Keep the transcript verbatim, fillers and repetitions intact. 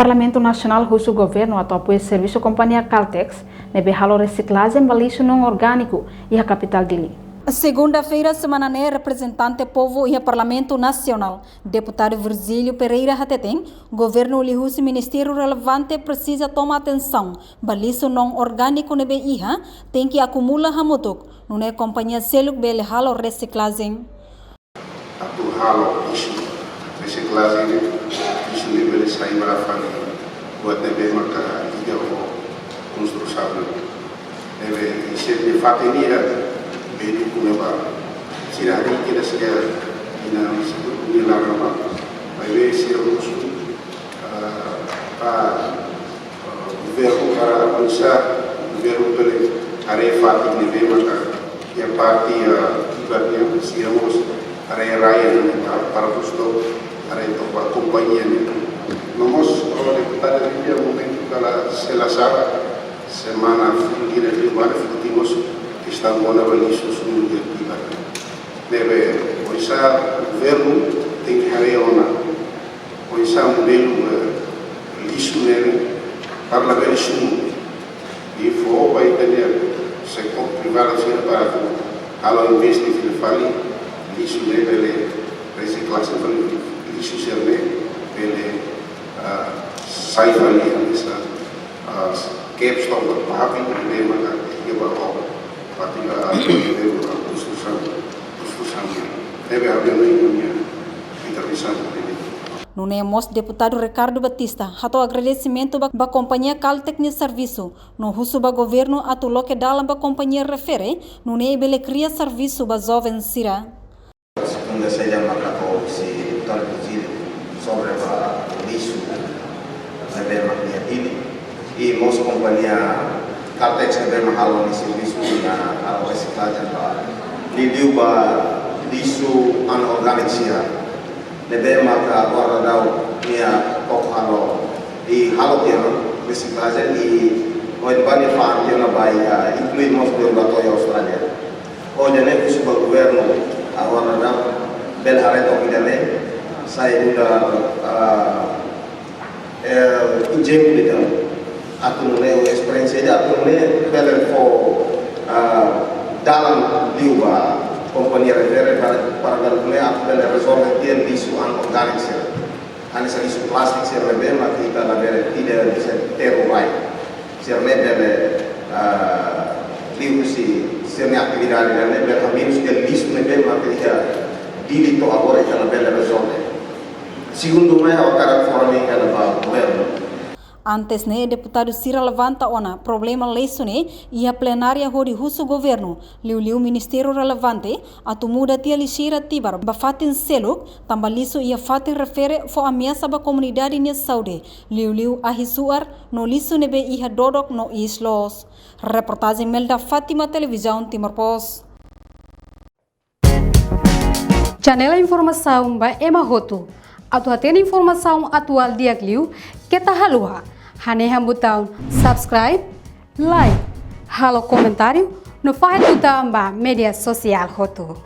Parlamentu Nasionál husu governu atu apoia servisu kompañia Caltex ne'ebé halo resiklajen ba lixu non orgániku iha kapitál Dili. Segunda-feira semana ne'e, reprezentante povu iha Parlamentu Nasionál, Deputadu Virgílio Pereira hateten, governu liuhusi ministériu relevante presiza toma atensaun ba lixu non orgániku ne'ebé iha, tenke akumula hamutuk, nune'e kompañia seluk bele halo resiklajen. Atu halo lixu resiklajen, lixu ne'e bele sai ba fali buat ne'ebé maka liga ho konstrusaun. Ne'ebé iha sira-nia fatin ida, bele dukun ne'ebá. Sira harii kedas iha nia, nia laran ba. Maibé sira husu, ah, ba, ah, governu para avansa, governu bele haree fatin ne'ebé maka iha parte, ah, Tibar nian, sira mós haree rai nian para, para husu atu haree to'o ba kompañia nian. No mós, oh, deputada Lívia, momentu kala sei la sala, semana foin ida liubá ne'e foti mós kestaun kona-ba lixu sunu iha Tibar. Ne'ebé, oinsá governu tenke haree ona oinsá modelu, eh, lixu ne'e para labele sunu. I fó ba ita-nia setór privadu sira para atu halo investe fila fali lixu ne'e bele resiklajen fali lixu sira ne'e bele, ah, sai fali hanesan, ah, caps to'o ba papel ne'ebé maka iha ba ho fatin, ah, konstrusaun, konstrusaun. Ne'ebé ha'u dehan nia intervensaun ne'e. Nune'e mós Deputadu Ricardo Batista hato'o agradesimentu ba, ba kompañia Caltex nia servisu, no husu ba governu atu loke dalan ba kompañia refere, nune'e bele kria servisu ba joven sira. Segunda saida maka husi Deputadu Virgílio sobre ba lixu ne'ebé mak iha Dili. I mós kompañia Caltex ne'ebé mak halo nia servisu, nia halo resiklajen ba, liuliu ba lixu anorgániku sira. Ne'ebé maka agora daudaun nia tok halo, i halo tiha ona resiklajen, i ohin ba nia fa'an tiha ona ba, ah, inklui mós ba to'o iha Austrália. Ohin ne'e husu ba governu, agora daudaun bele haree took ida-ne'e, sai nu'udar, ah, eh, ezemplu ida, atu nune'e esperiénsia ida, atu nune'e bele fó, ah, dalan liu ba kompañia refere para, para bele nune'e atu bele rezolve tiha lixu anorgániku sira. Hanesan lixu plástiku sira ne'ebé mak ita labele, ida bisa aterru rai. Sira ne'e bele, ah, liuhusi sira-nia atividade ne'e bele hamenus tiha lixu ne'ebé mak iha Dili to'o agora ita labele rezolve. Segundu mai ha'u hakarak fó-hanoin kona-ba governu. Antes ne'e, deputadu sira levanta ona problema lixu ne'e iha plenária hodi husu governu, liuliu ministériu relevante, atu muda tiha lixeira Tibar ba fatin seluk, tanba lixu iha fatin refere fó ameasa ba komunidade nia saúde, liuliu ahi suar no lixu ne'ebé iha dodok no iis loos. Reportajen Melda Fátima, Televizaun Timor Post. Janela informasaun ba ema hotu. Atu hatene informasaun atuál di'ak liu, keta haluha hanehan butaun subscribe, like, halo komentáriu, no fahe tutan ba média sosiál hotu.